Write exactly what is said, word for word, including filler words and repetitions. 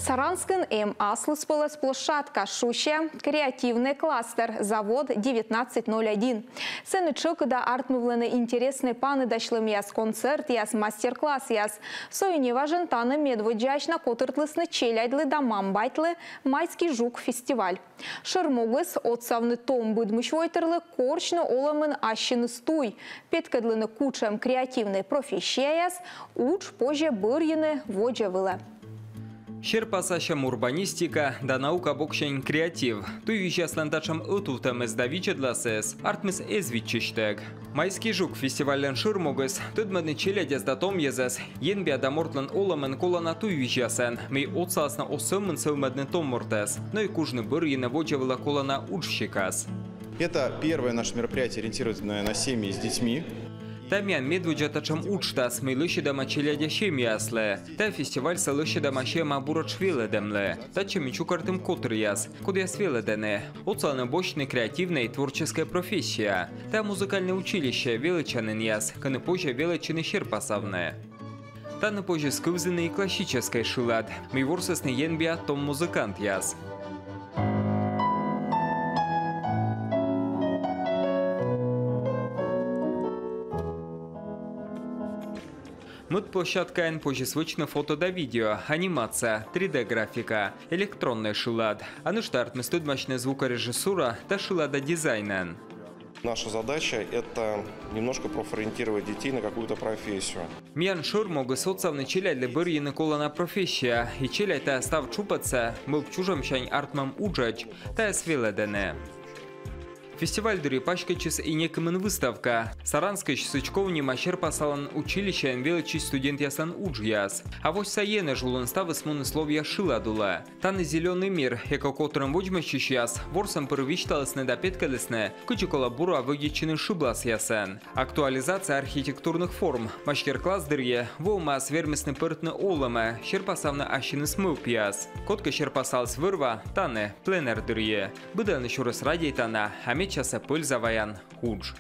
Саранскын эм аслыспӧлӧс площадка, шусьӧ «Креативный кластер», завод девятнадцать ноль один. Сэні тшӧкыда артмывлӧны интереснӧй паныдасьлӧмъяс, концертъяс, мастер-классъяс. Со и неважӧн тані медводдзаысь на котыртлісны челядьлы да мам-батьлы «Майский жук» фестиваль. Шӧр могыс — отсавны том быдмысь войтырлы корсьны олӧмын ассьыныс туй, петкӧдлыны, кутшӧм креативнӧй профессияяс удж позьӧ бӧрйыны водзӧ вылӧ. Серпасасьӧм, урбанистика да наука боксянь креатив. Туйвизьяслӧн татшӧм ӧтувтӧмыс да видзӧдласыс артмис эз виччысьтӧг. «Майский жук» фестивальлӧн шӧр могыс — тӧдмӧдны челядьӧс да том йӧзӧс енбиа да мортлӧн олӧмын колана туйвизьясӧн, мый отсаласны оз сӧмын сӧвмӧдны том мортӧс, но и кужны бӧрйыны водзӧ вылӧ колана удж сикас. Это первое наше мероприятие, ориентированное на семьи с детьми. Тайӧ миян медводдза татшӧм уджтас, мый лӧсьӧдӧма челядя семьяяслы. Тайӧ фестивальсӧ лӧсьӧдӧма сиӧма буретш велӧдӧмлы. Татчӧ ми чукӧртім котыръяс, кодъяс велӧдӧны, отсалӧны босьтны креативнӧй, творческӧй профессия. Тайӧ музыкальнӧй училище велӧдчанінъяс, кӧні позьӧ велӧдчыны серпасавны. Тані позис кывзыны и классическӧй шылад, мый ворсісны енбиа том музыкантъяс. Мӧд площадкаын позис вӧчны фото да видео, анимация, три дэ графика, электроннӧй шылад. А нӧшта артмис тӧдмасьны звукорежиссура да шылада дизайнӧн. Наша задача — это немножко профориентировать детей на какую-то профессию. Миян шӧр могыс — отсавны челядьлы бӧрйыны колана профессия. И челядь тайӧ став тшупӧдсӧ мӧвп-чужӧмсянь артмӧм уджӧдз тайӧс велӧдӧны. Фестиваль дырйи паськӧдчис и некымын выставка. Саранскысь Сычков нима серпасалан училищеын велӧдчысь студентъяслӧн уджъяс. А восьса енэж улын ставыс муніс ловъя шылад улӧ. Тані «Зелёный мир» экокотырын водзмӧстчысьяс ворсӧм пыр висьталісны да петкӧдлісны, кыдзи колӧ бура вӧдитчыны шыбласъясӧн. Актуализация архитектурных форм мастер-класс дырйи воӧмаяс вермисны пӧртны олӧмӧ, серпасавны ассьыныс мӧвпъяс. Кодкӧ серпасаліс вӧр-ва тані, пленэр дырйи. Быдӧнлы сюрис радейтана, а медсясӧ пӧльзаваян удж.